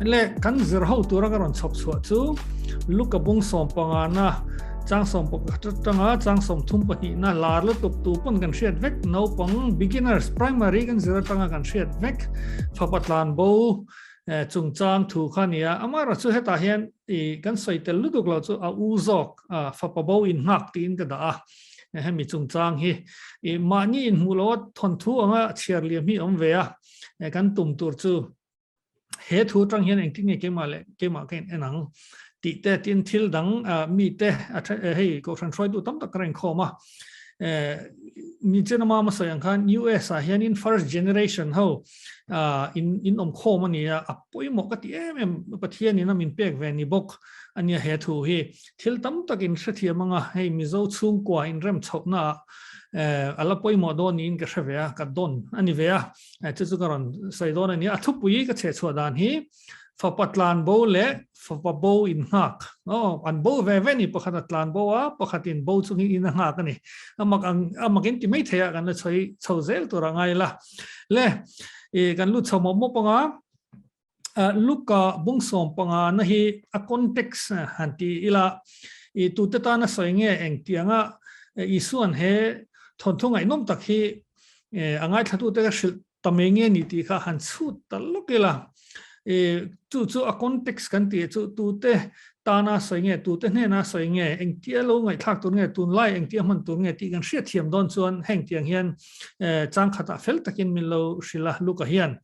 Le kan zir ho tura ka rawn chhawp chhuah chu Luka bung sawm panga na chang sawm pakhat atanga chang sawm thum pahnih na lar lutuk tu pawn kan hriat vek naupang beginners primary kan zir atanga kan hriat vek fapa tlan bo chungchang thu kha nia amara chu hetah hian i kan sawi tel lutuk lo chu a u zawk fapa bo in nghak tiin ka dah a hemi chungchang hi i mahni in hmuh loa thawnthu anga chhiar liam hi awm ve a kan tum tur chu he thu tang hian engtin nge keimah leh keimah ka in en ang tih te tin thil dang mi te hei kohhran hruaitu tam tak ka rawn khawm a mi chen ama ma sawi ang khan US ah hianin first generation ho in in awm khawm a ni a a pawimawh ka ti em em Pathian in a min pek ve ni bawk ania he thu hi thil tam tak in hrethiam anga hei Mizo chhungkua in rem chhohna ah a la pawimawh dawn niin ka hre ve a ka dawn a ni ve a Chu chu ka rawn sawi dawn a ni. A thupui ka chheh chhuah dan hi fapa tlan bo leh fapa bo in nghak. Aw, an bo ve ve ni. Pakhat a tlan bo a, pakhatin bo chungin in a nghak a ni. A mak ang, a mak in ti mai thei a, kan la chhawi chho zel tur a ngai la. Le, i kan lut chho mawp mawp ang a. Luka bung sawm panga na hi a context han ti ila, i tute tana sawi nge engtianga Isuan he thawnthu ngaihnawm tak hi a ngaithlatute ka hrilh ta mai nge ni tih kha han chhut ta lawk ila. I chu chu a context kan tih chu tute tana sawi nge, tute hnena sawi nge, engtia lo ngaihthlak tur nge, tunlai engtia hman tur nge tih kan hriatthiam dawn chuan heng tiang hian changkhatah fel takin min lo hrilh a Luka hian.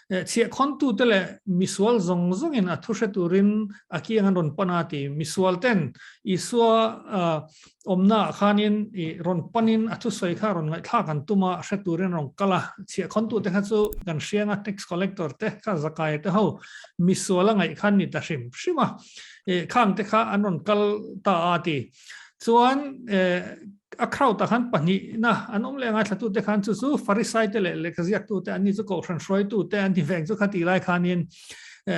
Chhiahkhawntute leh misual zawng zawngin a thu hre turin a kiang an rawn pan a ti. Misual ten Isua awmnaah khanin i rawn panin a thusawi kha rawn ngaihthlak an tum a, hre turin rawn kal a. Chhiahkhawntute kha chu kan hriang a, tax collector te kha Zakaia te ho misual a ngaih khan ni ta hrim hrim a. Khang te kha an rawn kal ta a ti. Chuan a crowd ah khan pahnihna an awm leh ngaithlatute khan chu chu Farisai te leh lehkhaziaktute an ni chu kohhran hruaitute an ni veng chu kha tih lai khanin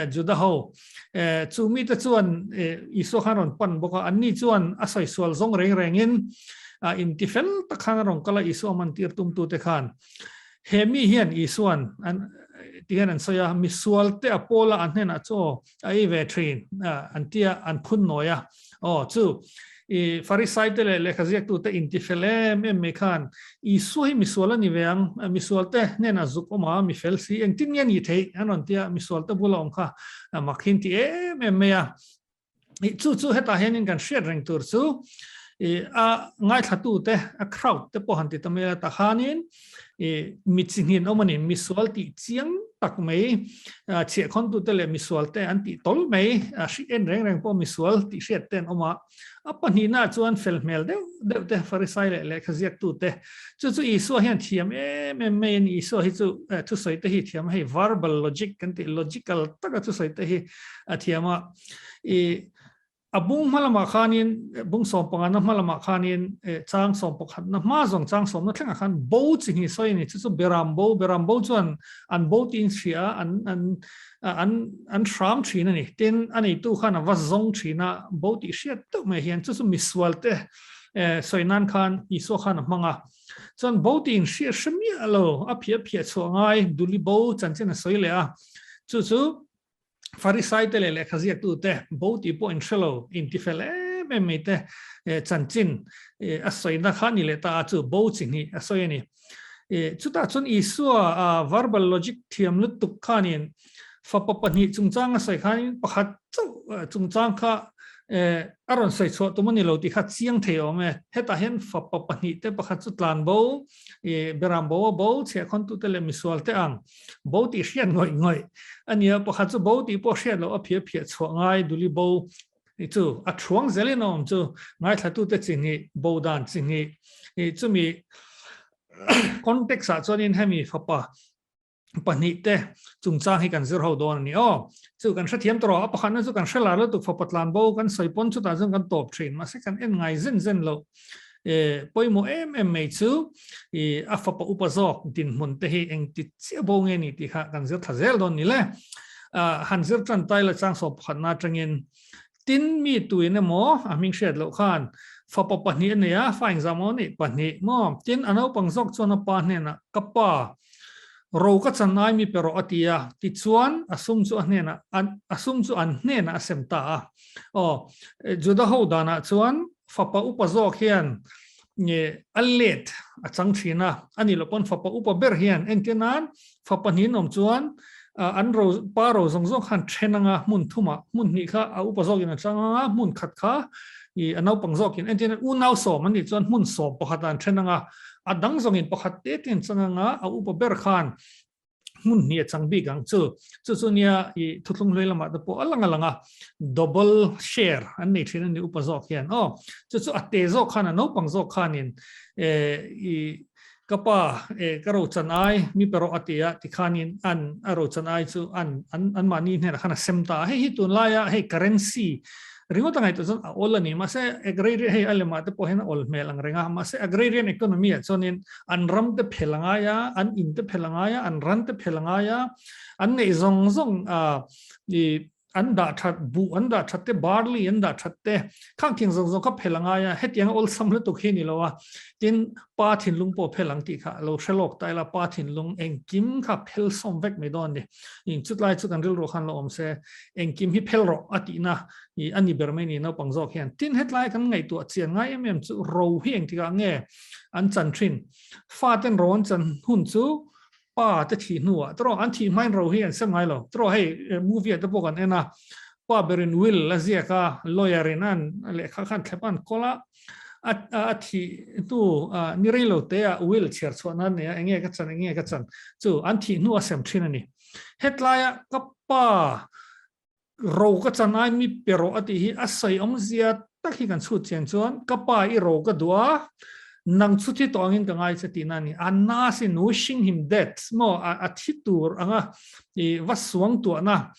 Juda ho chu mite chuan Isua khan rawn pan bawk a, an ni chuan a sawi sual zawng reng rengin inti fel tak khan a rawn kal a Isua man tir tumtute khan he mi hian Isuan an ti hian an sawi a, misual te a pawla an hnenah chu a ei ve thin an tia an phun nawi a aw chu i farisai te leh lehkha ziaktute intifel em em mai khan Isua hi misual a ni ve ang misual te hnenah zuk awm a mifel si engtin nge ni theih an rawn tia misual te bula awm kha mak hi an ti em em mai a i chu chu hetah hianin kan hriat reng tur chu i a ngaithlatute a crowd te pawh han ti ta mai a takhanin i mi chi hnin awm a ni misual tih chiang tak mai chhiahkhawntute leh misual te an tih tawl mai a hri en reng reng pawh misual tih hriat te an awm a a pahnihna chuan fel hmel deuh deuh te farisai leh lehkha ziaktu te chu chu Isua hian thiam em em mai a ni Isua hi chu thusawi te hi thiam hei verbal logic kan tih logical taka thusawi te hi a thiam a i A bung hma lamah khanin, bung sawm pangana hma lamah khanin, chang sawm pakhatna hma zawng chang sawmna thlengah khan bo chi hnih sawi a ni. Chu chu Beram bo, Beram bo chuan an bo tiin hria a, an, an, an, an hram thin a ni. Tin, a neitu khan a va zawng thin a, bo tih hriat deuh mai hian chu chu misualte sawi nan khan Isua khan a hmang a. Chuan bo tiin hria hre miah lo, a phiah phiah chhuah ngai, duli bo chanchin a sawi leh a. Chu chu Farisai te leh lehkha ziaktu te bo tih pawh in hre lo, in ti fel em em mai te chanchin a sawina kha ni leh ta a chu bo chi hnih a sawi a ni. Chutah chuan Isua verbal logic thiam lutuk khanin fapa pahnih chungchang a sawi khanin pakhat chauh chungchang kha a rawn sawi chhuah tum a ni lo tih kha chiang thei awm e. Hetah hian fapa pahnih te pakhat chu tlan bo, beram bo a bo, chhiahkhawntute leh misual te ang Bo tih hriat ngawih ngawih a nia, pakhat chu bo tih pawh hriat loh a phiah phiah chhuah ngai duli bo hi chu a thuang zelin a awm chu ngaithlatute chi hnih bo dan chi hnih hi chumi context ah chuanin hemi fapa pahnih te chungchang hi kan zir ho dawn a ni aw. Chu kan hrethiam tawh rawh a pakhatna chu kan hre lar lutuk fapa tlan bo kan sawi pawn chutah chuan kan tawp thin mahse kan en ngai zen zen loh E, pawimawh em em mai chu i a fapa upa zawk dinhmun te hi eng ti chiah bo nge ni tih kha kan zir thla zel dawn ni le. Han zir tan tai la chang sawp pakhatna atangin tin mi tuin emaw a hming hriat loh khan fapa pahnih a nei a, fa engzah maw ni pahnih maw tin a naupang zawk chuan a pa hnenah ka pa. Ro ka chan ai mi pe rawh a ti a, tichuan a sum chu a hnenah an a sum chu an hnenah a sem ta a. Aw, Juda ho danah chuan fapa upa zawk hian nge a let a chang thin a, a nih loh pawn fapa upa ber hian entir nan fapa hnin awm chuan an ro pa ro zawng zawng khan then anga hmun thumah hmun hnih kha a upa zawkin a chang anga hmun khat kha i a naupang zawkin entir nan unau sawm an nih chuan hmun sawm pakhat an then anga a dang zawngin pakhat te te an chang anga a upa ber khan hmun hnih a chang bik ang chu chu chu nia i thuthlung hlui lamah te pawh a lang a lang a double share an nei thin a ni upa zawk hian aw chu chu a te zawk khan a naupang zawk khanin eh i ka pa eh ka ro chan ai mi pe rawh a ti a tikhanin an a ro chan ai chu an an an mahni hnenah khan a sem ta a hei hi tunlaia hei currency Ringawt a ngaihtuah chuan a awl a ni. Mahse, agrarian, hei a lemah te pawh hian a awl hmel ang reng a. Mahse, agrarian economy ah chuanin an ram te phel a ngai a, an in te phel a ngai a, an ran te phel a ngai a, an neih zawng zawng ah i an dah that, buh an dah that te, barley an dah that te, khang thing zawng zawng kha phel a ngai a. Hetiang a awlsam lutuk hi a ni lo a. Tin, pa thinlung pawh phel ang tih kha lo hre lawk ta ila, pa thinlung engkim kha phel sawm vek mai dawn a ni. In chutlai chu kan rilru khan lo awm se, engkim hi phel rawh a tihna i a ni ber mai ni naupang zawk hian. Tin, hetlai kan ngaihtuah chian ngai em em chu ro hi engtikah nge an chan thin? Faten ro an chan hun chu pa te thih hnuah tawh an thih hmain ro hi an sem ngai lo. Tawh hei movie ah te pawh kan en a, pa berin will a ziak a, lawyer in an lehkha khan thlep an kawl a, a a thih hnu ni rei lo te ah will chhiar chhuah nan nei a, enge ka chan enge ka chan chu an thih hnu a sem thin a ni. Hetlaia ka pa ro ka chan ai mi pe rawh a tih hi a sawi awmzia tak hi kan chhut chian chuan ka pa i ro ka duh a, nang chu thi tawh angin ka ngai che tihna a ni. A nasi wishing him death maw a thi tur anga i va suang tuahna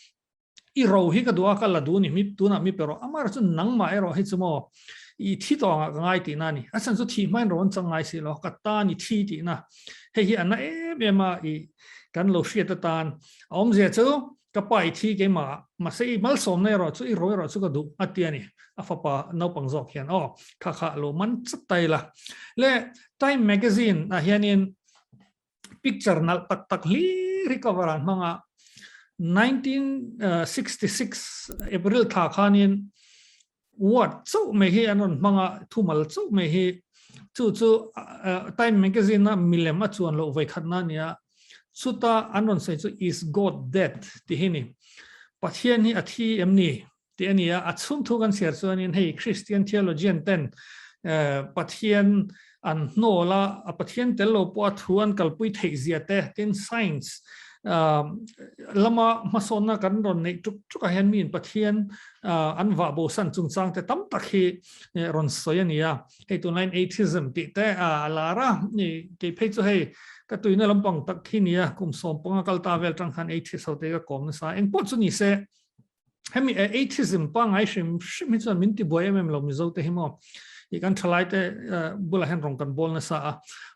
i ro hi ka duh a ka la duh ni mi tunah mi pe rawh amah chu nangmah erawh hi chu maw i thi tawh angah ka ngai tihna a ni. A chhan chu thih hmain ro an chang ngai si lo ka tan i thi tihna hei hi a na em em a i kan lo hriat atan a awmzia chu ka pa i thi keimah mahse i malsawmna erawh chu i ro erawh chu ka duh a ti a ni a fapa naupang zawk hian aw kha kha lo man chat ta ila le Time magazine ah hianin picture nalh tak tak hlir hi cover ah an hmang a 1966 April thla khanin word chauh mai hi an rawn hmang a thumal chauh mai hi chu chu Time magazine a milem a chuan loh vawikhatna a ni a chuta an rawn sawi chu is God dead tih hi ni Pathian hi a thi em ni tih a ni a, a chhung thu kan chhiar chuanin hei Christian theologian ten Pathian an hnawl a, a Pathian tel lo pawh a thu an kalpui theih zia te, tin science lama hmasawnna kan rawn neih tuk tuk ah hian miin Pathian an vah bosan chungchang te tam tak hi rawn sawi a ni a, hei tunlaiin atheism tih te a lar a, kei phei chu hei ka tuina lampang tak hi ni a, kum 15 kal ta vel tang khan atheist ho te ka kawm nasa, engpawh chu ni se. Hemi atheism pangai hrim hrim hi chuan min ti buai em em lo Mizo te hi maw i kan thalai te bulah hian rawng kan bawl nasa a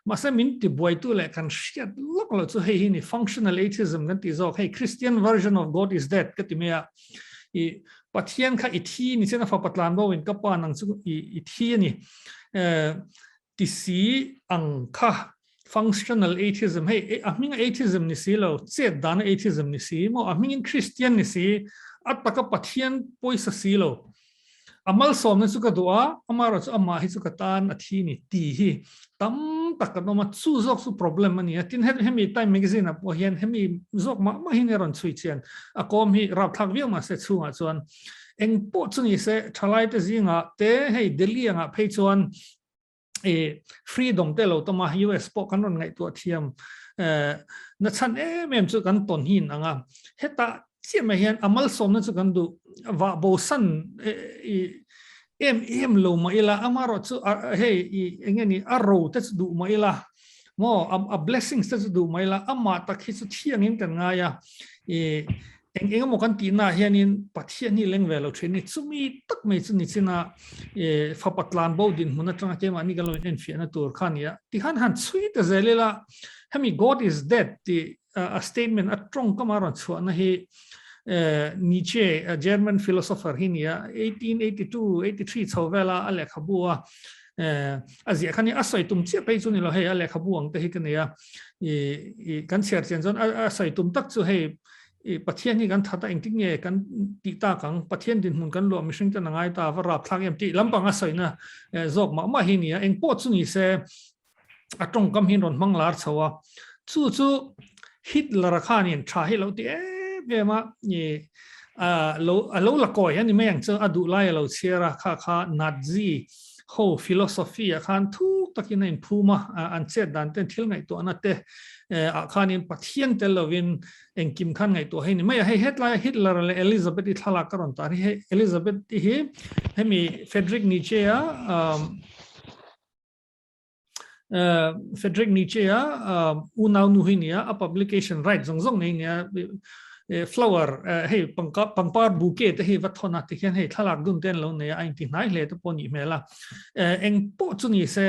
mahse min ti buai tu leh kan hriat lawk lo chu hei hi ni functional atheism kan tih zawk hei Christian version of God is dead ka ti mai a i Pathian kha i thi ni chen a fapa tlan bo in ka pa nang chu i i thi ani ti si ang kha functional atheism hei a hming atheism ni si lo chet dana atheism ni si maw a hmingin Christian ni si a taka Pathian pawisa si lo a malsawmna chu ka duh a amaherawh chu amah hi chu ka tan a thi ni ti hi tam tak kan awm a chu zawk chu problem a ni a tin hemi Time magazine ah pawh hian hemi zawk mah mah hi a rawn chhui chian a kawm hi rapthlak viau mahse chhungah chuan eng pawh chu ni se thalai te zingah te hei Delhi angah phei chuan e freedom te lo tama US pawh kan rawn ngaihtuah thiam na chhan em em chu kan tawn hin anga heta chiah mai hian a malsawmna chu kan duh vah bo san i em em lo mah ila amarawh chu hei i enge ni a ro te chu duh mah ila maw a blessings te chu duh mah ila amah tak hi chu thiangin kan ngai a i Eng eng emaw kan tihnaah hianin Pathian hi leng ve lo thin ni. Chumi tak mai chu nichina fapa tlan bo dinhmun atanga keimahni kan lo inenfiahna tur kha a ni a. Tikhan han chhui ta zel ila, hemi God is dead tih a statement a tawngkama rawn chhuahna hi Nietzsche, German philosopher hi a ni a, 1882, 83 chho vela a lehkhabu a. A ziah kha ni a sawi tum chiah phei chu ni lo hei a lehkhabu ang te hi ka nei a i kan chhiar chian chuan a sawi tum tak chu hei i Pathian hi kan that a engtin nge kan tih tak ang Pathian dinhmun kan luah mihring ten a ngai ta va rap thlak em tih lampang a sawina zawk mah mah hi ni a engpawh chu ni se a tawngkam hi rawn hmang lar chho a chu chu Hitler a khanin tha hi lo ti em em a i lo a lo la kawi ani mai ang chu a duh lai a lo chhiar a kha kha Nazi ho philosophy ah khan thuk takin a inphum a an chet dan ten thil ngaihtuahna te ah khanin Pathian tel lovin engkim khan ngaihtuah hei ni mai a hei hetlai Hitler leh Elizabeth i thlalak ka rawn tar hi hei Elizabeth i hi hemi Friedrich Nietzsche a Friedrich Nietzsche a unau nu hi nia a publication right zawng zawng nei nia flower hei pangka pangpar bouquet te hi va thona ti hian hei thlalak dun ten lo nei a inti hnai hle te pawh nih hmel a eng pawh chu ni se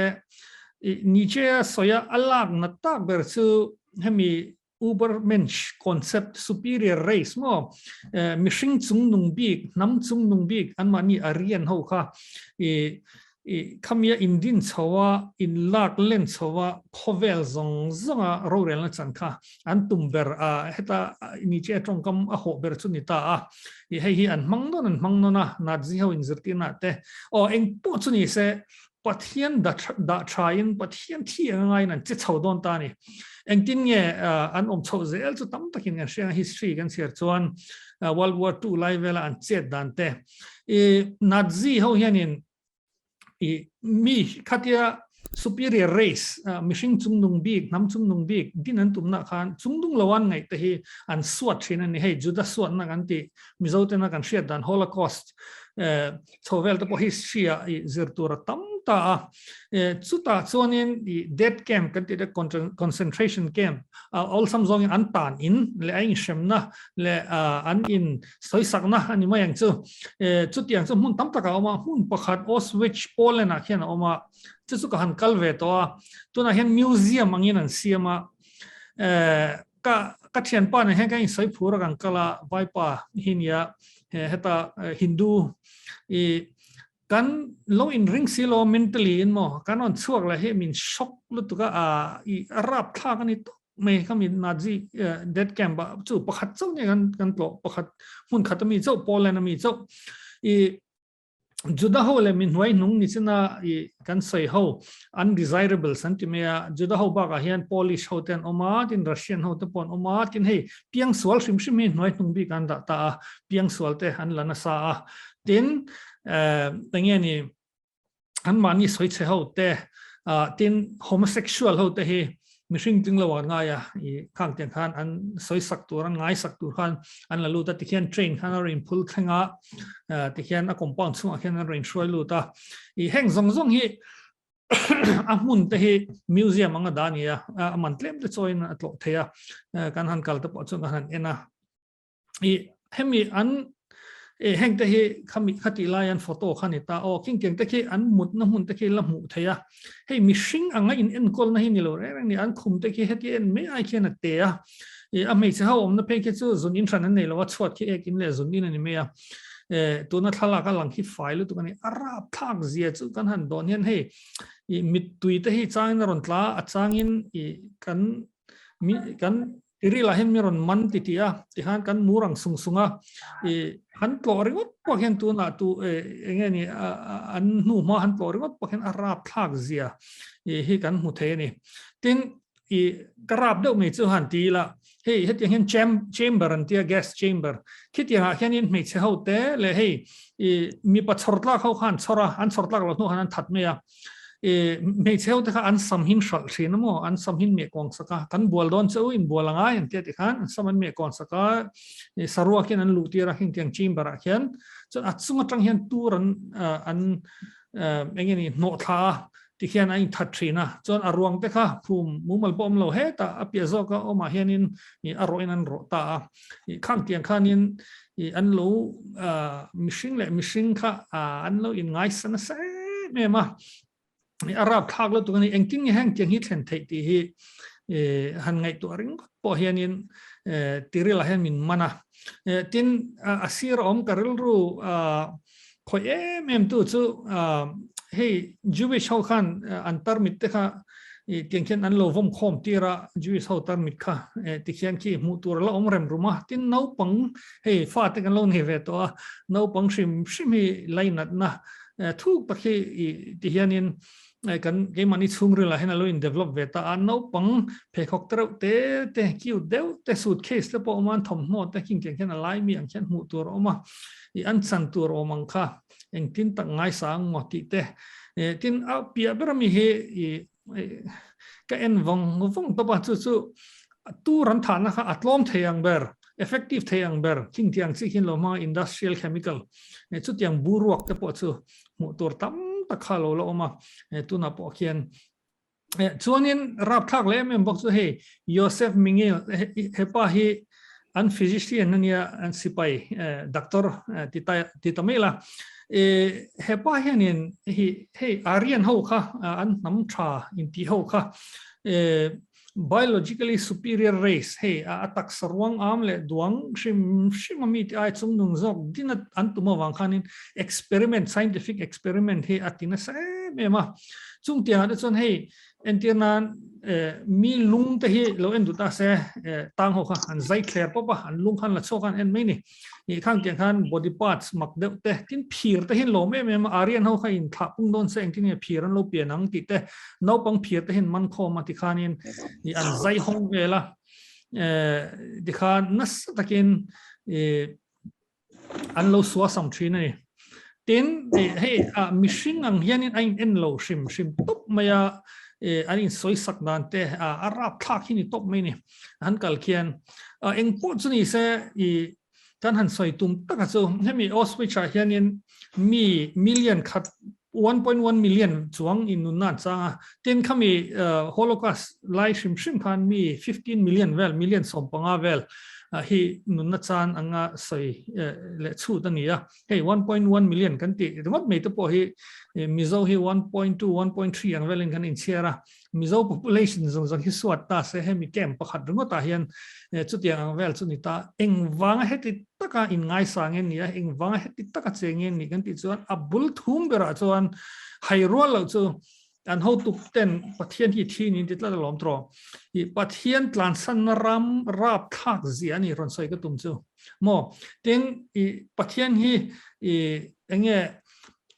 Nietzsche a soya a lak na tak ber chu hemi Ubermensch concept superior race maw mihring chungnung bik hnam chungnung bik anmahni Aryan ho kha i i khamia indin chhoa in lak len chhoa khawvel zawng zawnga rorelna chan kha an tum ber a heta Nietzsche tawngkam a hawh ber chu ni ta a i hei hi an hmang nawn an hmang nawn a Nazi ho inzirtirna te aw engpawh chu ni se Pathian dah thain Pathian thi anga ngaiin an che chho dawn ta a ni. Engtin nge an awm chhoh zel chu tam takin kan hria history kan chhiar chuan World War II lai vela an chet dan te. I Nazi ho hianin i mi khatia superior race mihring chungnung bik hnam chungnung bik din an tumna khan chungnung lo an ngaih te hi an suat thin a ni. Hei Juda suatna kan tih Mizo tena kan hriat dan Holocaust Chho vel te pawh history ah i zir tur a tam ta a. Chutah chuanin i death camp kan tih te concentration camp awlsam zawngin an tan in leh a inhremna leh an in sawisakna a ni mai ang chu. Chutiang chu hmun tam takah a awm a, hmun pakhat Auschwitz Poland ah khian a awm a, chu chu ka han kal ve tawh a. Tunah hian museum angin an siam a. Ka ka thianpa nen hian kan insawi phur a kan kal a, vaipa hi nia heta Hindu i kan lo inring si lo mentally in maw kan rawn chhuak leh hi min shock lutuk a i a rapthlak a ni tawp mai kha mi Nazi death camp ah chu pakhat chauh nia kan kan tlawh pakhat hmun khat ami chauh Poland ami chauh i Juda ho leh mi hnuai hnung ni china i kan sawi ho undesirables an ti mai a, Juda ho bakah hian Polish ho te an awm a, tin Russian ho te pawh an awm a, tin hei piangsual hrim hrim hi hnuai hnung bik an dah ta a, piangsual te an la nasa a, tin eng nge ni anmahni sawi chhe ho te tin homosexual ho te hi Mihring tling lo an ngai a, i khang tiang khan an sawi sak tur, an ngai sak tur khan an la lut a, tikhian train khan a rawn phul thleng a, tikhian a compound chhungah khian an rawn hruai lut a. I heng zawng zawng hi a hmun te hi museum anga dah a ni a, a man tlem te chawiin a tlawh thei a, kan han kal te pawh chuan kan han en a. I hemi an e heng te hi khami khati lai an photo kha ni ta aw khing tiang te khi an mutna hmun te khi la hmuh thei a hei mihring anga in enkawl na hi ni lo reng reng ni an khum te khi heti en mai ai khian a te a e a hmeichhe ho awmna phei khi chu zun in hran an nei lo a chhuat khi ek in leh zun in ani mai a e tuna thlalak a lang khi fai lutuk ani a rap thlak zia chu kan han dawn hian hei i mittui te hi changin a rawn tla a changin i kan mi kan Tiril ah hian mi rawn man ti tih a, tikhan kan mur ang sung sung a, i han tlawh ringawt pawh hian tunah tu eng nge ni an hnu hma han tlawh ringawt pawh hian a rap thlak zia i hi kan hmu thei a ni. Tin, i ka rap deuh mai chu han ti ila, hei hetiang hian chamber an tia gas chamber, khitiang ah hianin hmeichhe ho te leh hei i mipa chhawr tlak ho kha an chhawr a, an chhawr tlak loh hnu khan an that mai a, e hmeichhe ho te kha an sam hin hralh thin a maw an sam hin meh kawng sak a kan bual dawn che u in bual anga an tia tikhan an sam an meh kawng sak a e saruak hian an luh tir a heng tiang chamber ah khian chuan a chung atang hian tur an an eng nge ni hnawh thla a tikhian a inthat thin a chuan a ruang te kha phum mumal pawh awm lo hetah a piah zawk a awmah hianin a rawhin an rawh ta a khang tiang khanin an lo mihring leh mihring kha an lo inngaisa nasa em em a a rapthlak lutuk a ni engtin nge heng tiang hi thlen theih tih hi han ngaihtuah ringawt pawh hianin tiril ah hian min man a tin a sir a awm ka rilru khawih em em tu chu. hei Jewish ho khan an tarmit te kha i tiang khian an lo vawm khawm tir a, Jewish ho tarmit kha ti khian khi hmuh tur a la awm rem rum a, tin naupang hei fate kan lo nei ve tawh a, naupang hrim hrim hi lainatna thuk tak hi i ti hianin kan keimahni chhungril ah hian a lo in develop ve ta a, naupang pheikhawk te reuh te te cute deuh te suitcase te pawh a awm a, an thawmhnaw te khing tiang khian a lai mi ang khian hmuh tur a awm a, i an chan tur awm ang kha. Engtin tak ngaisang maw tih te. Tin a piah ber ami hi i ka en vawng vawng tawp a, chu chu tur an thahna kha a tlawm thei ang ber, effective thei ang ber, khing tiang chi khian lo hmanga industrial chemical chutiang buruak te pawh chu hmuh tur tam tak kha lo la awm a, tunah pawh khian Chuanin rapthlak leh em em bawk chu hei Joseph Mingil hepa hi an physician ania an sipai doctor ti ta mai la hepa hianin hi hei Aryan ho kha an hnam tha inti ho kha biologically superior race hei a taksa ruang am leh duang hrim hrim a mi te ai chungnung zawk din an tum avang khanin experiment scientific experiment hi a ti nasa em em a chung tiangah te chuan hei entir nan mi lung te hi lo en duh ta se tang ho kha an zai thler pawp a an lung khan la chhuak an en mai ni Ih khang tiang khan body parts mak deuh te, tin phir te hian lawm em em a, Aryan ho kha in thlah pung dawn se engtin nge phir an lo pian ang tih te, naupang phir te hian man khawm a tikhanin ih an zai hawng vel a, eh tikhan nasa takin ih an lo suah sam thin a ni. Tin ih hei ah mihring ang hianin a in en lo hrim hrim tawp mai a, ih an insawi sak dan te a rapthlak hi ni tawp mai a ni. Han kal khian eng pawh chu ni se i kan han sawi tum taka chu hemi Auschwitz ah hianin mi million khat 1.1 million chuang in nunna an chang a, tin khami Holocaust lai hrim hrim khan mi 15 million vel million 15 vel hi nunna chan anga sawi leh chhut a ni a. Hei 1.1 million kan tih ringawt mai te pawh hi Mizo hi 1.2, 1.3 ang velin kan inchhiar a, Mizo population zawng zawng hi suat ta se hemi camp pakhat ringawtah hian chutiang ang vel chu ni ta. Engvanga heti taka inngaisang nge ni a, engvanga heti taka che nge ni kan tih chuan a bul thum berah chuan hai rual loh chu An hotuk ten Pathian hi thi niin ti tlat alawm tawh. I Pathian tlansanna ram rap thlak zia a ni rawn sawi ka tum chu. Maw? Tin, i Pathian hi i enge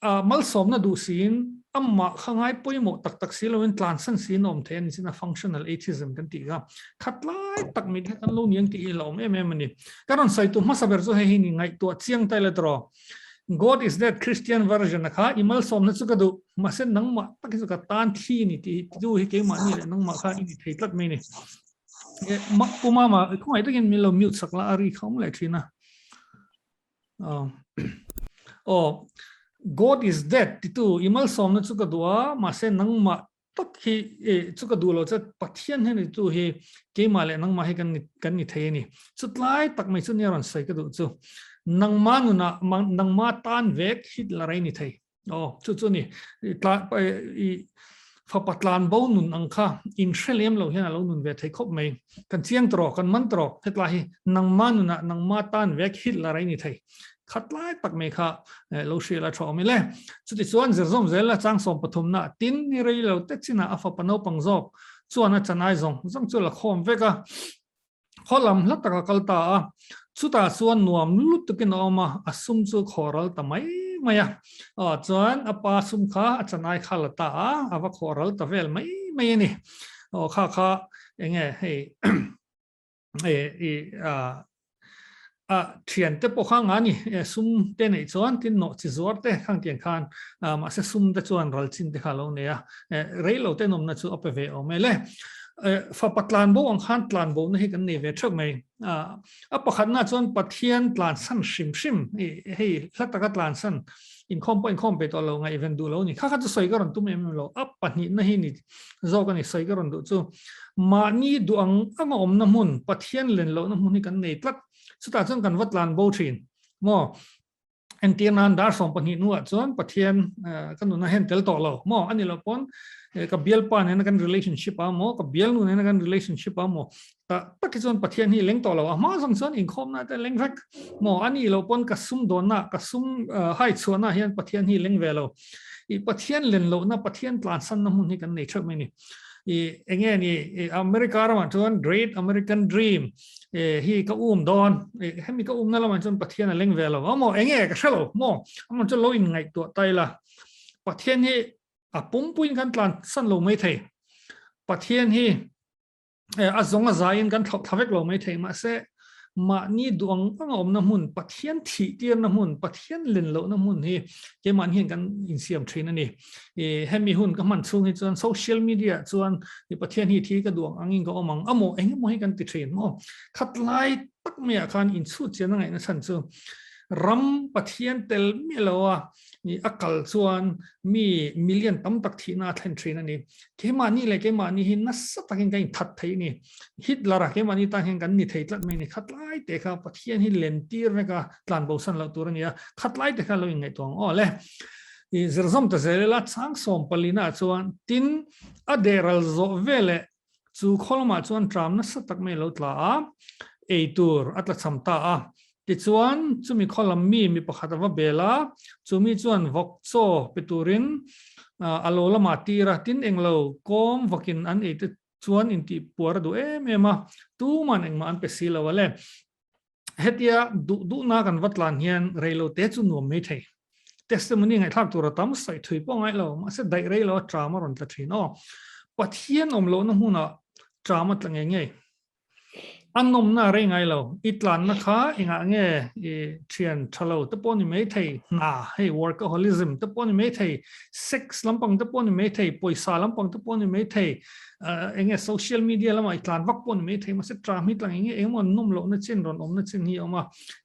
a malsawmna duh siin amah kha ngai pawimawh tak tak si loin tlansan siin a awm thei a ni chin a functional atheism kan tih kha. Khat lai tak mit kha kan lo niang tih hi la awm em em a ni. Ka rawn sawi tu hmasa ber chu hei hi ni ngaihtuah chiang ta ila tawh. God is dead Christian version a kha i malsawmna chu ka duh mahse nangmah tak hi chu ka tan thi ni tih tu hi keimah ni leh nangmah kha i ni thei tlat mai ni. Pu Mama khawngaih takin min lo mute sak la a ri kha awm leh thin a. Oh, God is dead titu i malsawmna chu ka duh a mahse nangmah tak hi e chu ka duh lo che Pathian hian i tu hi keimah leh nangmah hi kan ni kan ni thei a ni. Chutlai tak mai chu nia rawn sawi ka duh chu. Nangma nuna nangma tan vek Hitler a ni thei. Aw chu chu ni tla i fapa tlan bo nun ang kha in hre lem lo hian a lo nun ve thei khawp mai. Kan chiang tawh kan man tawh hetlai hi nangma nuna nangma tan vek Hitler a ni thei. Khat lai tak mai kha lo hrial a tha awm ile. Chutichuan zirzawm zel a chang 13 na tin ni rei lo te chinah a fapa naupang zawk chuan a chanai zawng zawng chu la khawm vek a. Khaw lam hla tak a kal ta a, chutah chuan nuam lut takin a awm a, a sum chu khawhral ta mai mai a. Aw chuan a pa sum kha a chanai kha la ta a, a va khawhral ta vel mai mai a ni. Aw kha kha enge hei i a thian te pawh kha nga ni sum te nei chuan tin nawh chi zuar te khang tiang khan mahse sum te chuan ral chin te kha lo nei a rei lo te nawmna chu a pe ve awm e le fapa tlan bo ang khan tlan bo na hi kan nei ve theuh mai a pakhatna chuan Pathian tlan san hrim hrim hei hla taka tlan san inkhawm pawh inkhawm pe tawh lo ngaihven duh lo ni kha kha chu sawi ka rawn tum em em lo a pahnihna hi ni zawk a ni sawi ka rawn duh chu mahni duh ang anga awmna hmun Pathian len lohna hmun hi kan nei tlat chutah chuan kan va tlan bo thin maw Entir nan dar 12 nuah chuan Pathian ka nuna hian tel tawh lo maw ani lo pawn ka bialpa nena kan relationship a maw ka bialnu nena kan relationship a maw ta tak hi chuan Pathian hi leng tawh lo a hma zawng chuan inkhawmna te leng vek maw ani lo pawn ka sum dawnna ka sum hai chhuahna hian Pathian hi leng ve lo i Pathian len lohna Pathian tlansanna hmun hi kan nei theuh mai ni i enge ni America ramah chuan Great American Dream e hi ka um dawn e hemi ka um na lamah chuan Pathian a leng ve lo amo enge ka hrelo mo amo chu lo in ngaih tuah tai la Pathian hi a pumpuin kan tlan san lo mai thei Pathian hi a zawng a zain kan thlauh thla vek lo mai thei ma se mahni duang ang awmna hmun Pathian thih tirna hmun Pathian len lohna hmun hi keimah hian kan insiam thin a ni e hemi hun ka hman chhung hi chuan social media chuan i Pathian hi thi ka duang angin ka awm ang amo engemaw hi kan ti thin maw khatlai tak mai ah khan inchhut chian a ngaihna chhan chu ram Pathian tel miah lo a i a kal chuan mi million tam tak thihna a thlen thin a ni keimahni leh keimahni hi nasa takin kan inthat thei a ni Hitler a keimahni tan hian kan ni thei tlat mai a ni khatlai te kha Pathian hi len tir vek a tlan bo san loh tur a ni a khatlai te kha lo inngaihtuah ang aw le I zirzawm ta zel ila chang sawm palina chuan tin a deral zawh veleh chu khaw lamah chuan tram nasa tak mai a lo tla a, ei tur a tla cham ta a. Tichuan chumi khaw lam mi mi pakhat a va bel a, chu mi chuan vawk chaw pe turin a lo lamah tir a, tin englo kawm vakin an ei te chuan intih puar a duh em em a, tuman engmah an pe si lo a le. Hetia duh duhna kan va tlan hian reilo te chu nuam mai thei. Testimony ngaihthlak tur a tam saih thui pawh ngai lo, mahse daih rei lo a tram a rawn tla thin aw. Pathian awm lohna hmunah tram a tla ngei ngei. A nawmna a rei ngai lo. I tlanna kha engah nge i thian tha lo te pawh ni mai thei, hna hei workaholism te pawh ni mai thei, sex lampang te pawh ni mai thei, pawisa lampang te pawh ni mai thei, enge social media lamah i tlan vak pawh ni mai thei mahse tram hi tlang enge engemaw nawm lohna chin rawn awmna chin hi a awm a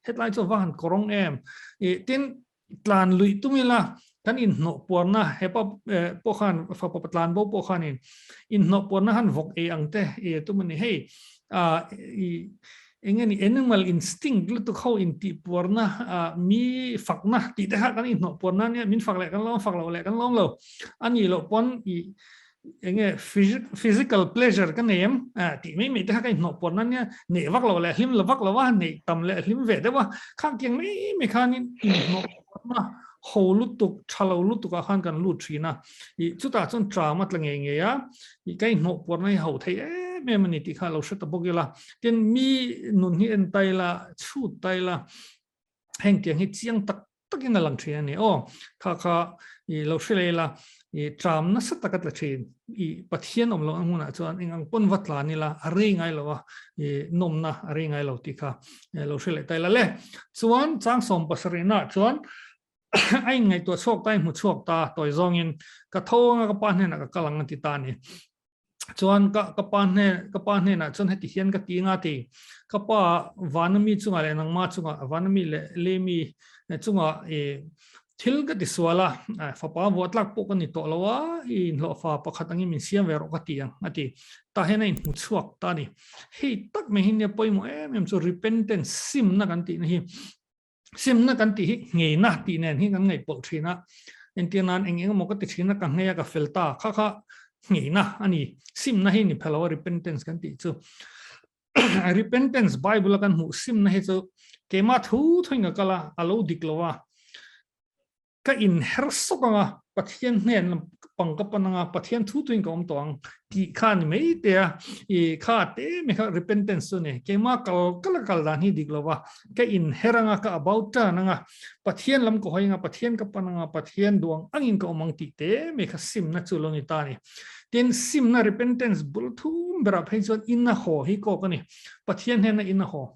hetlai chu va han kawrawng em i tin tlan luih tum ila kan inhnawh puarna hepa pawh khan fapa tlan bo pawh khanin inhnawh puarna han vawk ei ang te i tum ani hei a i enge ni animal instinct lutuk ho intih puarna mi fakna tih te kha kan inhnawh puarna ania min fak leh kan lawm fak loh leh kan lawm lo ani loh pawn i enge physical pleasure ka nei em tih mai mai te kha ka inhnawh puarna ania neih vak lo leh hlim lo vak lo a neih tam leh hlim ve deuh a khang tiang mai mai khanin inhnawh puarna ho lutuk tha lo lutuk ah khan kan lut thin a ih chutah chuan tram a tla ngei ngei a ih ka inhnawh puarna hi ho thei em em a ni tih kha lo hre ta bawk ila tin mi nun hi en ta ila chhut ta ila heng tiang hi chiang tak takin a lang thin a ni aw kha kha i lo hre lei la i tram nasa taka tla thin i Pathian awm loh hmunah chuan eng ang pawn va tlan ila a rei ngai lo a i nawmna a rei ngai lo tih kha lo hre leh ta ila le chuan chang sawm pasarihna chuan a inngaihtuah chhuak ta in hmu chhuak ta tawi zawngin ka tho anga ka pa hnenah ka kal ang a ti ta a ni chuan ka ka pa hne ka pa hnenah chuan heti hian ka ti nga ti ka pa vanami chunga leh nangma chunga vanami leh lemi chunga e thil ka ti suala fapa vuah tlak pawh ka ni tawh lo a i inhlawhfa pakhat angin min siam ve rawh ka ti ang a ti tah hian a inhmu chhuak ta a ni hei tak mai hi nia pawimawh em em chu repentance simna kan tihna hi Simna kan tih hi ngeina tih nen hi kan ngaihpawlh thin a, entir nan eng eng emaw ka ti thin a, ka nghei a, ka fel ta, kha kha ngeina a ni. Simna hi ni phe lo a, repentance kan tih chu. Repentance Bible a kan hmuh simna hi chu keimah thu thuin ka kal a, a lo dik lo a, Ka inher sawk ang a, Pathian hnen lam pang ka pan ang a, Pathian thu tuin ka awm tawh ang tih kha a ni mai te a, i kha te mai kha repentance chu a ni. Keimah kal kal a kal dan hi dik lo va, ka inher ang a, ka about turn ang a, Pathian lam ka hawi ang a, Pathian ka pan ang a, Pathian duh ang angin ka awm ang tih te mai kha simna chu lo ni ta a ni. Tin, simna repentance bul thum berah phei chuan in a haw hi kawk a ni. Pathian hnena in a haw.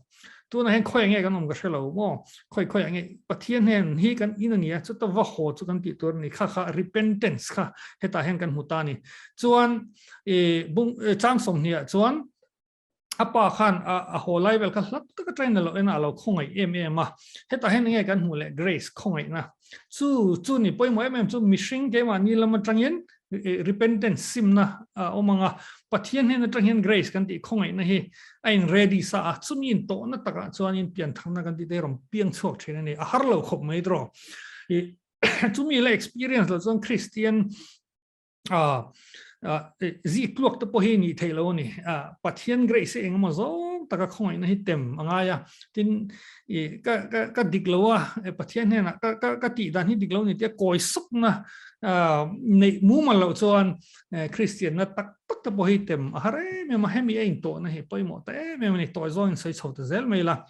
Tunah hian khawi nge kan awm ka hre lo maw? Khawi khawi nge Pathian hian hi kan in a ni a, chuta va haw chu kan tih tur a ni. Kha kha repentance kha hetah hian kan hmu ta a ni. Chuan i bung chang sawmhnih ah chuan a pa khan a haw lai vel kha hlat taka train a lo en a, a lo khawngaih em em a. Hetah hian enge kan hmuh leh grace khawngaihna. Chu chu ni pawimawh em em chu mihring keimahni lam atangin. Repentance simna a awm anga Pathian hnen atang hian grace kan tih khawngaihna hi a in ready sa a, chumi in tawhna takah chuanin piantharna kan tih te rawn piang chhuak thin a ni, a har lo khawp mai tawh. Chumi la experience lo chuan Kristian zi tluak te pawh hi nih theih lo a ni. Pathian grace hi engemaw zawng taka khawngaihna hi tem a ngai a, tin ka ka ka dik lo a, Pathian hnenah ka ka ka tih dan hi dik lo a ni tia kawi sukna neih mumal loh chuan Kristianna tak tak te pawh hi tem a har em em a, hemi a intawhna hi pawimawh ta em em a ni, tawi zawngin sawi chho ta zel mai la.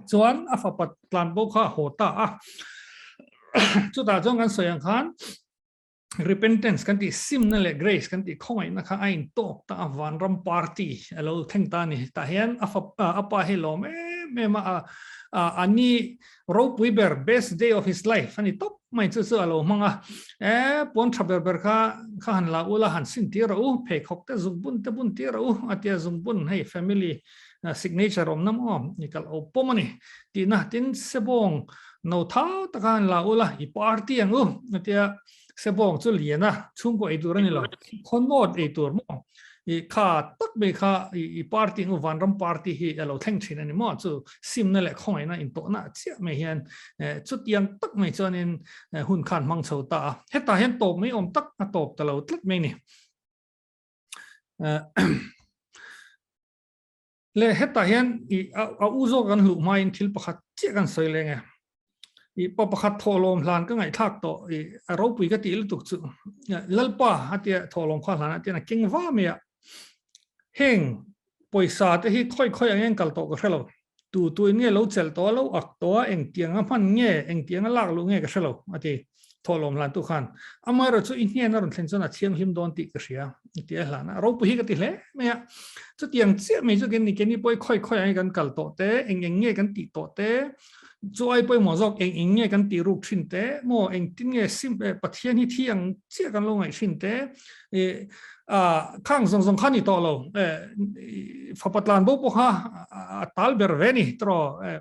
Chuan a fapa tlanbo kha a haw ta a, chutah chuan kan sawi ang khan repentance kan tih simna leh grace kan tih khawngaihna kha a intawk ta a, vanram party a lo thleng ta a ni. Tah hian a fapa a pa hi lawm em em a, a ni ropui ber best day of his life a ni tawp mai chu chu a lo hmang a, e puan tha ber ber kha kha han la ula han sin tir rawh u, pheikhawk te zungbun te bun tir rawh u a tia, zungbun hei family signature awm na maw i kalh o pawm a ni tihna tin sebawng no thau taka han la ula i party ang u a tia sebawng chu lian a chhungkaw ei tur a ni lo khawnawt ei tur maw i kha tak mai kha i party ang u vanram party hi a lo thleng thin a ni maw chu simna leh khawngaihna intawhna chiah mai hian chutiang tak mai chuanin hun khan hmang chho ta a hetah hian tawp mai awm tak a tawp ta lo tlat mai ni. Le hetah hian i a u zawk kan hluh hmain thil pakhat chiah kan sawi leng e. I pa pakhat thawhlawm hlan ka ngaihthlak tawh i a ropui ka tih lutuk chu Lalpa a tia thawhlawm kha hlan a tian a keng va mai a. Heng pawisa te hi khawi khawi ang eng kal tawh ka hre lo. Tu tu in nge lo chelh tawh a lo ak tawh a engtiang a hman nge engtiang a lak luh nge ka hre lo a ti. Thawhlawm hlan tu khan amaherawh chu i hnen a rawn thlen chuan a thianghlim dawn tih ka hria ti a hlan a, ropui hi ka ti hle mai a. Chutiang chiah mai chu kan ni keini pawh i khawi khawi ang kan kal tawh te, eng eng nge kan tih tawh te, chu ai pawimawh zawk eng eng nge kan tih ruk thin te, maw engtin nge sim Pathian hi thi ang chiah kan lo ngaih thin te, a khang zawng zawng kha ni tawh lo, fapa tlan bo pawh kha a tal ber ve ni tawh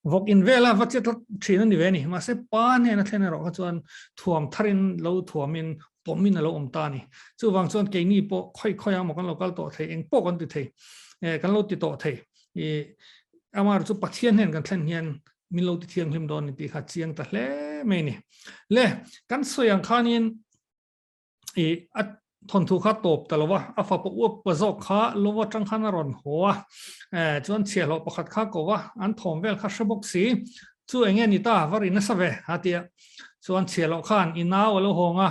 Vawk in vela va che tlat thin a ni ve a ni. Mahse pa hnena thlen erawh kha chuan thuam tharin lo thuamin pawmin a lo awm ta a ni. Chuvang chuan keini pawh khawi khawi ang maw kan lo kal tawh thei, eng pawh kan ti thei, kan lo ti tawh thei. I amah chu Pathian hnen kan thlen hian min lo ti thianghlim dawn ni tih kha chiang ta hle mai a ni. Le kan sawi ang khanin i a thawnthu kha tawp ta lo va, a fapa uap pa zawk kha lo atang khan a rawn haw a, eh chuan chhiahhlawh pakhat kha ko va, an thawm vel kha hre bawk si, chu eng nge ni ta, va ri nasa ve a ti a, chuan chhiahhlawh khan i nau a lo hawng a,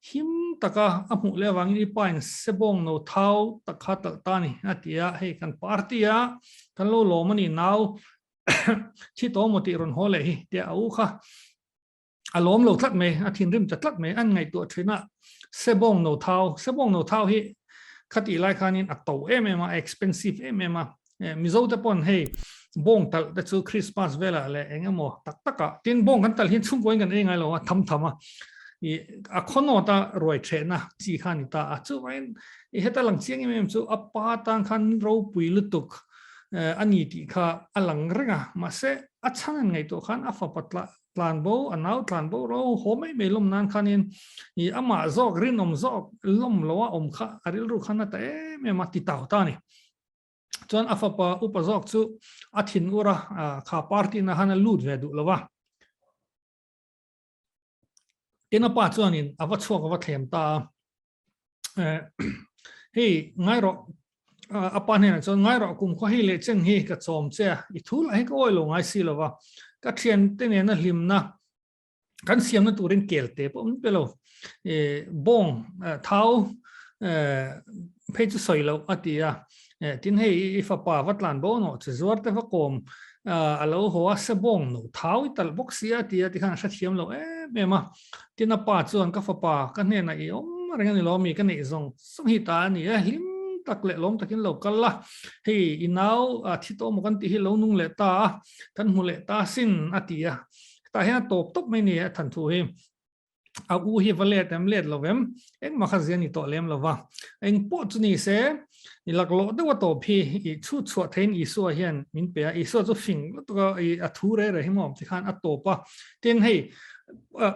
him taka a hmuh leh avangin i pa in sebawng no thau tak kha talh ta a ni a ti a, hei kan party a kan lo lawm a ni nau thi tawh maw tih rawn haw leh hi tia a u kha. A lawm lo tlat mai, a thinrim ta tlat mai, an ngaihtuah thin a, sebawng no thau, sebawng no thau hi khatih lai khanin a to em em a, a expensive em em a, Mizo te pawn hei bawng talh te chu Christmas velah leh eng emaw tak takah, tin bawng kan talh hian chhungkaw in kan ei ngai lo a, tham tham a, i a khawnawt a ruai thehna chi kha a ni ta a, chuvangin i heta lang chiang em em chu a pa tan khan ropui lutuk a ni tih kha a lang reng a, mahse a chhan an ngaihtuah khan a fapa tlah tlan bo a nau tlan bo ro haw mai mai lawm nan khanin i amah zawk rinawm zawk lawm lo a awm kha a rilru khan a ta em em a ti tau ta ni. Chuan a fapa upa zawk chu a thin ur a, kha party na khan a lut ve duh lo va. Tin a pa chuanin a va chhuak a va thlem ta a. Hei ngai rawh a pa hnenah chuan ngai rawh kum khaw hei leh cheng hi ka chawm che a, i thu lah hi ka awi lo ngai si lo va, ka thiante nena hlimna kan siamna turin kel te pawh min pe lo, bawng thau phei chu sawi loh a ti a, tin hei i fapa va tlan bo nawh che zuar te va kawm a lo haw a se bawng no thau i talh bawk si a ti a tikhan a hrethiam lo em em a. Tin a pa chuan ka fapa ka hnenah i awm reng a ni lo mi ka neih zawng zawng hi ta a ni e, hlim tak leh lawm takin lo kal a, hei i nau thi tawh maw kan tih hi lo nung leh ta a, kan hmu leh ta sin a ti a, hetah hian a tawp tawp mai ni a than thu hi. A u hi va let em let lo vem, engmah kha zia ni tawh lem lo va, eng pawh chu ni se i laklawh deuh a tawp hi i chhut chhuah theiin Isua hian min pe a, Isua chu fing lutuk a i a thu re re hi maw tikhan a tawp a, tin hei.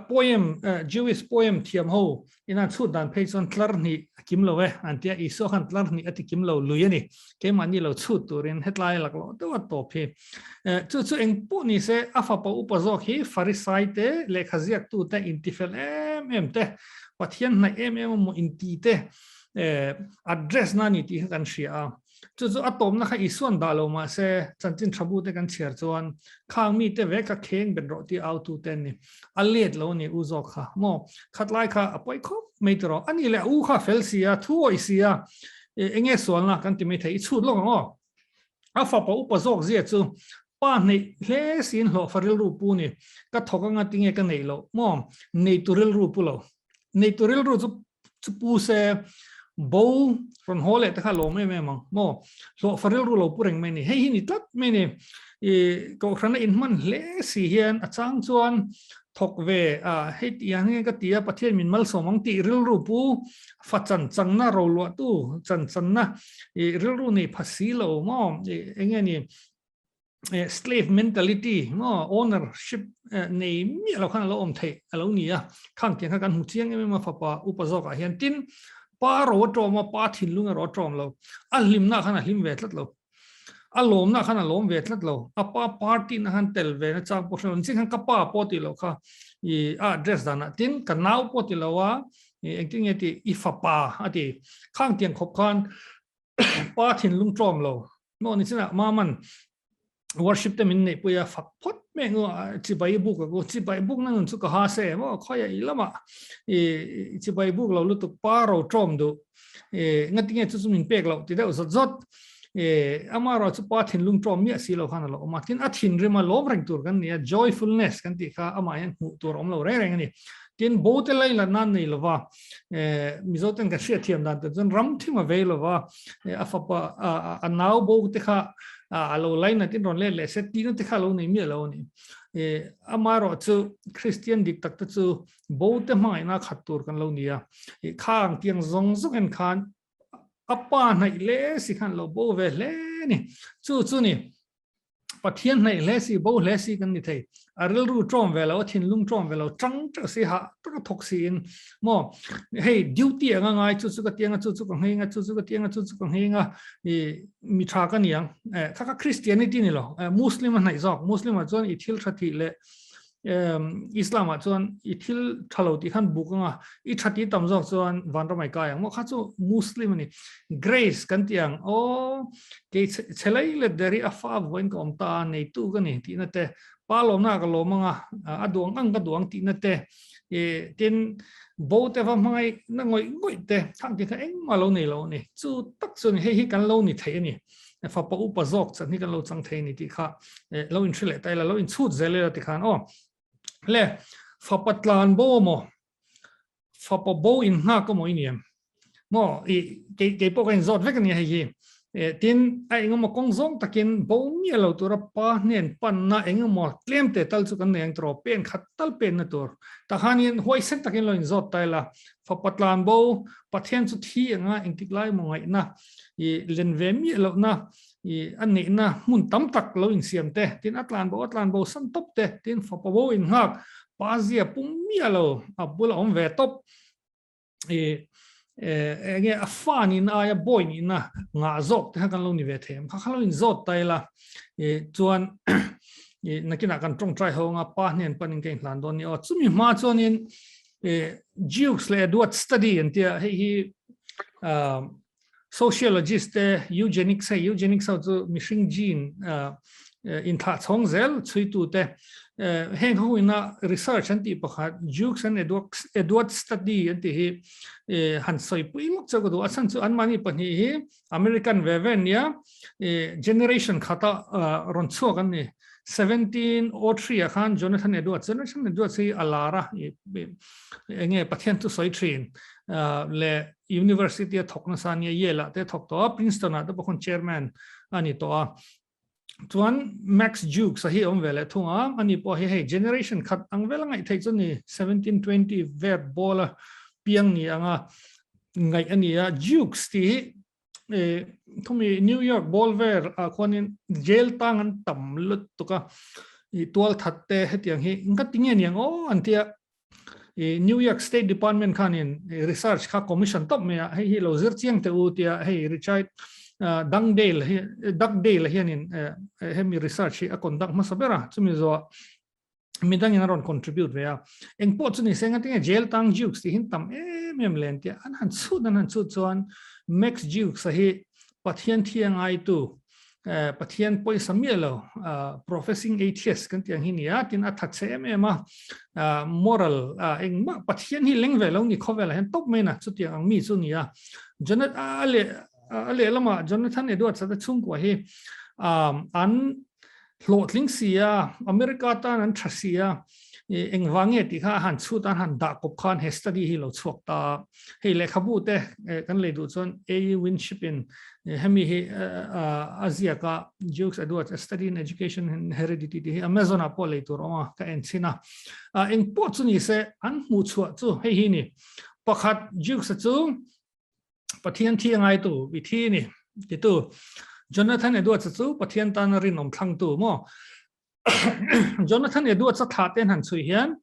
Poem, Jewish poem thiam ho in an chhut dan phei chuan tlar hnih a kim lo e an tia, Isua khan tlar hnih a ti kim lo lui a ni. Keimahni lo chhut turin hetlai lak loh deuh a tawp hi. Chu chu eng pawh ni se a fapa upa zawk hi Farisai te, lehkha ziaktu te, intifel em em te, Pathian hnaih em em emaw inti te address na ni tih kha kan hria a. Chu chu a tawpna kha Isuan dah lo mah se, chanchin tha bu te kan chhiar chuan khang mi te ve kha kheng bet rawh tih autu te an ni. A let lo a ni u zawk kha maw? Khatlai kha a pawi khawp mai tawh. A nih leh a u kha fel si a, thu awih si a, eng nge sualna kan ti mai thei? I chhut lawk ang aw. A fapa upa zawk zia chu pa hneih hle siin hlawhfa rilru pu ni. Ka thawk anga tinge ka neih loh maw? Neitu rilru pu lo. Neitu rilru chu chu pu se bo rawn haw leh te kha lawm em em ang maw hlawhfa rilru lo pu reng mai ni hei hi ni tlat mai ni i kohhrana inhman hle si hian a chang chuan thawk ve a hei ti ang nge ka ti a Pathian min malsawm ang tih rilru pu fa chan changna roluah tu chan channa i rilru nei pha si lo maw i enge ni slave mentality maw ownership nei miah lo khan a lo awm theih a lo ni a khang tiang kha kan hmu chiang em em a fapa upa zawkah hian tin pa ro a tawm a pa thinlung erawh a tawm lo a hlimna khan a hlim ve tlat lo a lawmna khan a lawm ve tlat lo a pa party na khan tel ve na chang pawh hre lo niching khan ka pa pawh tih loh kha i a address danah tin ka nau pawh ti lo a engtin nge tih i fapa a ti khang tiang khawp khan pa thinlung tawm lo maw ni chinah maman worship te min nei puia fak phawt me ngu chibai buk ku chibai buk na nun chu ka ha se maw khoya i lama i chibai buk lo lutuk pa ro tawm du e ngatinge chu chu min pek lo ti deuh zot zot e ama ro chu pa thinlung tawm mi si lo khan lo ma tin a thin rima lom reng tur kan nia joyfulness kan ti kha ama hian hmuh tur awm lo reng reng ani tin bo te lai la nan nei lova Mizo ten kan hriat thiam dan te chuan ram thim a vei lova a fapa a nau bo te kha a lo lai na tin rawn let leh se tina te kha lo nei miah lo ani ama ro chu Christian dik tak te chu bo te hmangaih na khat tur kan lo nia khang tiang zawng zawng en khan a pa hnaih le si khan lo bo ve hle ni chu chu ni Pathian hnaih hle si, bo hle si kan ni thei. A rilru ṭawm ve lo, a thinlung ṭawm ve lo, ṭang ṭeuh si, hah taka thawk siin maw hei duty anga ngai chu chu ka tiang a, chu chu ka ngheng a, chu chu ka tiang a, chu chu ka ngheng a, i mi ṭha ka ni ang. Eh, kha kha Christianity ni lo, eh, Muslim a hnaih zawk. Muslim ah chuan i thil ṭha thih leh Islam ah chuan i thil tha lo tih khan buk anga i tha ti tam zawk chuan vanram ai kai ang maw kha chu Muslim ani grace kan ti ang aw kei chelai let deri a fa voin ka awm ta nei tu ka ni tihna te pa lawmna ka lawm anga a duang ang ka duang tihna te e tin bo te va hmangai na ngoi ngoi te thang ti kha engmah lo nei lo ani chu tak chu ni hei hi kan lo ni thei ani fapa upa zawk chan hi kan lo chang thei ni tih kha lo in hre leh ta ila lo in chhut zel ila ti khan aw le fapa tlan bo maw fapa bo in nghak maw i niam maw i ke ke pawh ka in zawt vek ani hei hi tin a engemaw kawng zawng takin bo mi lo tura pa hnen pan na engemaw tlem te tal chu kan nei ang tawh pen khat tal pen na tur ta khanin huaisen takin lo in zawt ta ila fapa tlan bo Pathian chu thi anga engtik lai maw ngaihna i len ve miah lohna i a neihna hmun tam tak lo insiam te tin a tlan bo a tlan bo san tawp te tin fapa bo in nghak pa zia pum miah lo a bula awm ve tawp i enge a fa nihna aia bawi nihna ngah zawk te kha kan lo ni ve thei ang kha kha lo inzawt ta ila i chuan i nakinah kan tawngtai ho anga pa hnen panin ka inhlan dawn ni aw chumi hma chuanin Jukes leh Edward study an tia hei hi sociologist te eugenics hei eugenics ho chu mihring gene in thlah chhawng zel chhuitu te heng ho ina research an tih pakhat Jukes and Edward Edward study an tih hi han sawipui lawk chauh ka duh a chhan chu anmahni pahnih hi American ve ve nia generation khata rawn chhuak an ni 1703 ah khan Jonathan Edwards Jonathan Edwards hi a lar a enge Pathian chu sawi thin le university a thawk nasa nia Yale ah te thawk tawh a Princeton ah te pawh khawn chairman a ni tawh a chuan Max Jukes a hi awm ve leh thung a ani pawh hi hei generation khat ang vel a ngaih theih chu ni 1720 vel ball a piang ni anga ngaih a ni a Jukes tih hi thumi New York ball vel ah khuanin jail tang an tam lutuk a. i tual that te hetiang hi nga tinge niang aw an tia i New York State Department khanin research kha commission top me a hei hi lo zir chiang te u tia hei Richard Dugdale hi Dugdale hianin hemi research hi a conduct hmasa bera chumi zo midang in a rawn contribute ve a eng pawh chu ni se nga tinge jail tang Jukes ti hin tam em em len tia an han chhut an han chhut chuan Max Jukes a hi Pathian thi ngai tu Pathian pawisa miah lo professing atheist kan tiang hi nia tin a that che em em a moral engmah Pathian hi leng ve lo ni khawvel hian top mai na chutiang ang mi chu nia Jonathan a le a le lama Jonathan Edwards te chhungkua hi an hlawhtling si a, America tan an tha si a, engvang nge tih kha a han chhut a, an han dah kawp khan he study hi lo chhuak ta. Hei lehkhabu te kan lei duh chuan A. Winship in hemi hi a ziak a, Jukes Edwards, A Study in Education and Heredity tih hi Amazon ah pawh lei tur awm a, ka en chhin a. Eng pawh chu ni se, an hmuh chhuah chu hei hi ni. Pakhat Jukes-a chu Pathian thi a ngaitu i thi ni titu Jonathan Edwards chu Pathian tana rinawm thlangtu maw Jonathan Edwards a thlah ten han chhui hian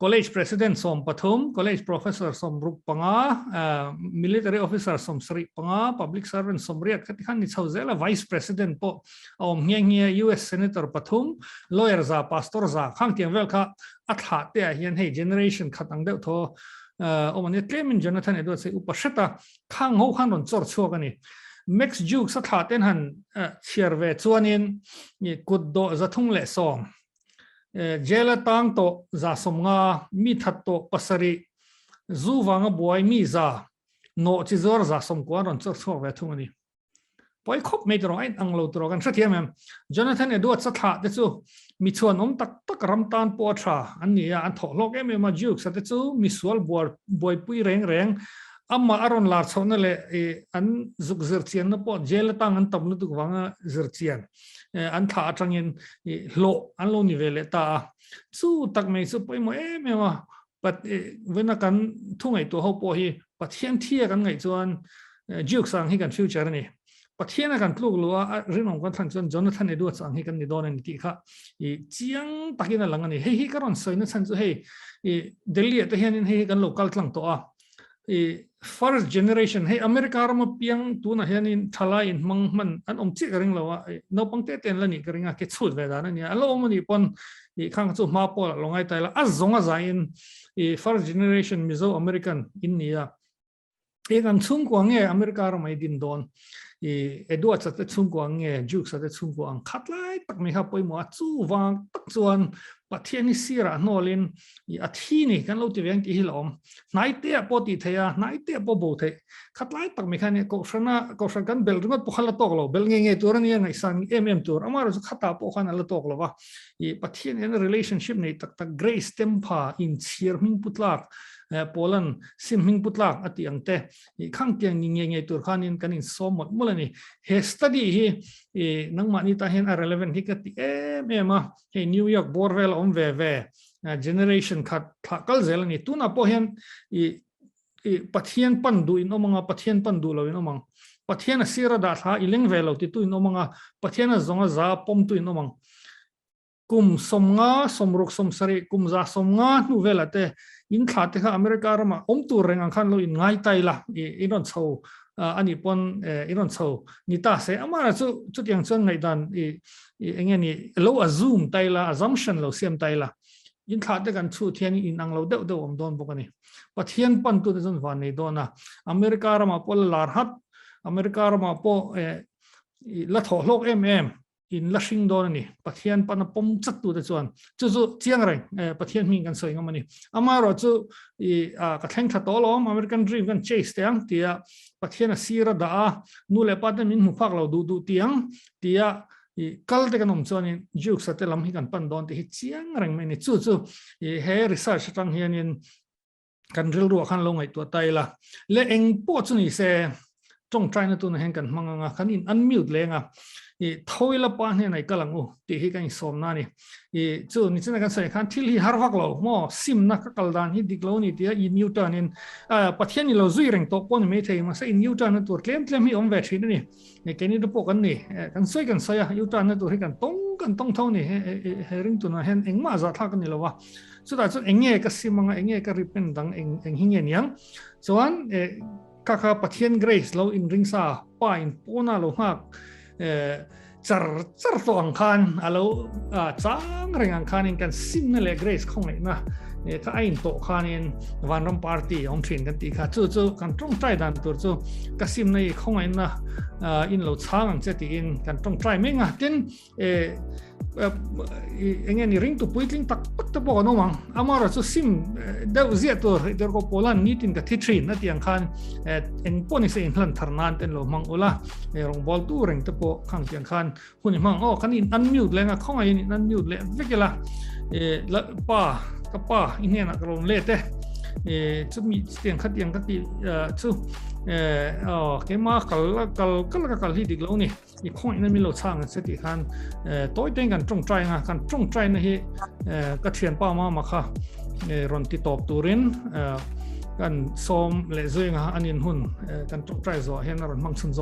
college president 13 college professor 65 military officer 75 public servant 80 khati khan ni chho zela vice president pawh a awm nghe nghe US senator pathum lawyer za pastor za khang tiang vel kha a thlah te ah hian hei generation khat ang deuh thaw awm ania tlemin Jonathan Edwards hei upa hret a khang ho khan rawn chawr chhuak a ni Max Jukes a thlah ten han chhiar ve chuanin kut dawh 310 jail atang tawh 150 mi that tawh 7 zu vanga buai mi za nawh chi zuar 90 an rawn chawr chhuak ve thung a ni. Pawi khawp mai tawh a ang lo tawh kan hrethiam em. Jonathan Edwards a thlah te chu mi chhuan awm tak tak ram tan pawh a tha an ni a, an thawh hlawk em em a. Jukes a te chu mi sual buar buaipui reng reng amah a rawn lar chhohna leh an zuk zir chianna pawh jail atang an tam lutuk vanga zir chian an thlah atangin hlawh an lo ni ve leh ta a. Chu tak mai chu pawimawh em em a. Pat vena kan thu ngaihtuah ho pawh hi Pathian thi a kan ngaih chuan Jukes ang hi kan future a ni. Pathian a kan tluk luh a rinawm kan thlan chuan Jonathan Edwards ang hi kan ni dawn a ni tih kha i chiang takin a lang a ni. Hei hi ka rawn sawi na chhan chu hei i Delhi ah te hianin hei hi kan lo kal tlang tawh a. I first generation hei America rama piang tunah hianin thalai in hmang hman an awm chiah ka ring lo a, naupang te te an la nih ka ring a, ke chhut ve dan a nia. An lo awm a nih pawn i khang chu hma pawh lo ngai ta ila a zawng a zaiin i first generation Mizo American in ni a. Eng ang chhungkua nge America rama i din dawn? I Edwards-a te chhungkua ang nge Jukes-a te chhungkua ang khat lai tak mai kha pawimawh a, chuvang tak chuan Pathian hi sirah hnawlin i a thi ni kan lo ti ve ang tih hi la awm. Hnaite ah pawh tih theih a, hnaite ah pawh bo theih. Khat lai tak mai khan kohhrana kohhran kan bel ringawt pawh kha la tawk lo, bel nge nge tur a nia ngaihsan em em tur. Amaherawhchu khatah pawh khan a la tawk lo va. I Pathian hian relationship nei tak tak grace tempha inchhir hming pu tlak Paulan sim hming pu tlak a tih ang te i khang tiang ni nge nge tur khanin kan insawm mawlh mawlh a ni. He study hi i nangmahni tan hian a relevant hi ka ti em em a. Hei New York bawr vel a awm ve ve generation khat thlah kal zel a ni. Tunah pawh hian i i Pathian pan duh in awm ang a, Pathian pan duh lo in awm ang. Pathian a sir a dah thla i leng ve lo titu in awm ang a, Pathian a zawng a za pawmtu in awm ang. Kum 50, 60, 70, kum 150 hnu velah te in thlah te kha America ramah awm tur reng ang khan lo in ngai tai la, i rawn chho a nih pawn i rawn chho ni ta se. Amah chu chutiang chuan ngaihdan i eng nge ni lo assume tai la, assumption lo siam tai la. In thlah te kan chhut hian in ang lo deuh deuh awm dawn bawk a ni. Pathian pan tu te chuan van nei dawn a. America ramah pawh la lar hat, America ramah pawh la thawh hlawk em em. In la hring dawn a ni. Pathian pana pawm chat tute chuan chu chu chiang reng Pathian hming kan sawi ngam a ni. Amaherawh chu i ka thleng tha tawh alawm American dream kan chase teh ang tia Pathian a sir a dah a, nu leh pa te min hmu phak lo duh duh tiang tia i kal te kan awm chuanin Jukes a te lam hi kan pan dawn tih hi chiang reng mai a ni. Chu chu i he research atang hianin kan rilruah khan lo ngaihtuah ta ila. Le eng pawh chu ni se. Tawngtaina tuna hian kan hmang anga kan in unmute leng a, i thawila pa hnenah i kal ang u tih hi kan insawmna a ni. I chu nichina kan sawi khan thil hi har vak lo maw simna ka kal dan hi dik lo a ni tia in U-turn in Pathian i lo zui reng tawh pawh ni maithei mahse in U-turn na tur tlem tlem hi awm ve thin a ni. Keini te pawh kan ni kan sawi kan sawi a U-turn na tur hi kan tawng kan tawng tho a ni he ring tunah hian engmah zahthlak a ni lo a chutah chuan eng nge ka sim anga eng nge ka repent dang eng eng hi nge niang chuan Kha kha Pathian grace lo inring sa pa in pawna lo nghak char char tawh ang khan a lo chang reng ang khanin kan simna leh grace khawngaihna kha a in tawh khanin vanram party awm thin kan tih kha chu chu kan tawngtai dan tur chu ka simna i khawngaihna in lo chang ang che tiin kan tawngtai mai nga tin enge ni ring tu puitling tak tak te pawh an awm ang amara chu sim deuh ziah tur der ko polan nitin ka thi thin a tiang khan eng pawh ni se in hlan thar nan ten lo hmang ula rawng ball tu reng te pawh khang tiang khan hun i hmang aw kan in unmute lenga khawnga in unmute leh vekela la pa ka pa i hnenah ka rawn let e chumi tiang kha tiang ka ti chu keima kal kal kal ka kal hi dik lo ni I khawngaihna min lo chhang ang che tih khan tawi tein kan tawngtai anga kan tawngtaina hi ka thianpa mama kha rawn ti tawp turin kan sawm leh zui anga an in hun kan tawngtai zawh hian a rawn hmang chhun zawk.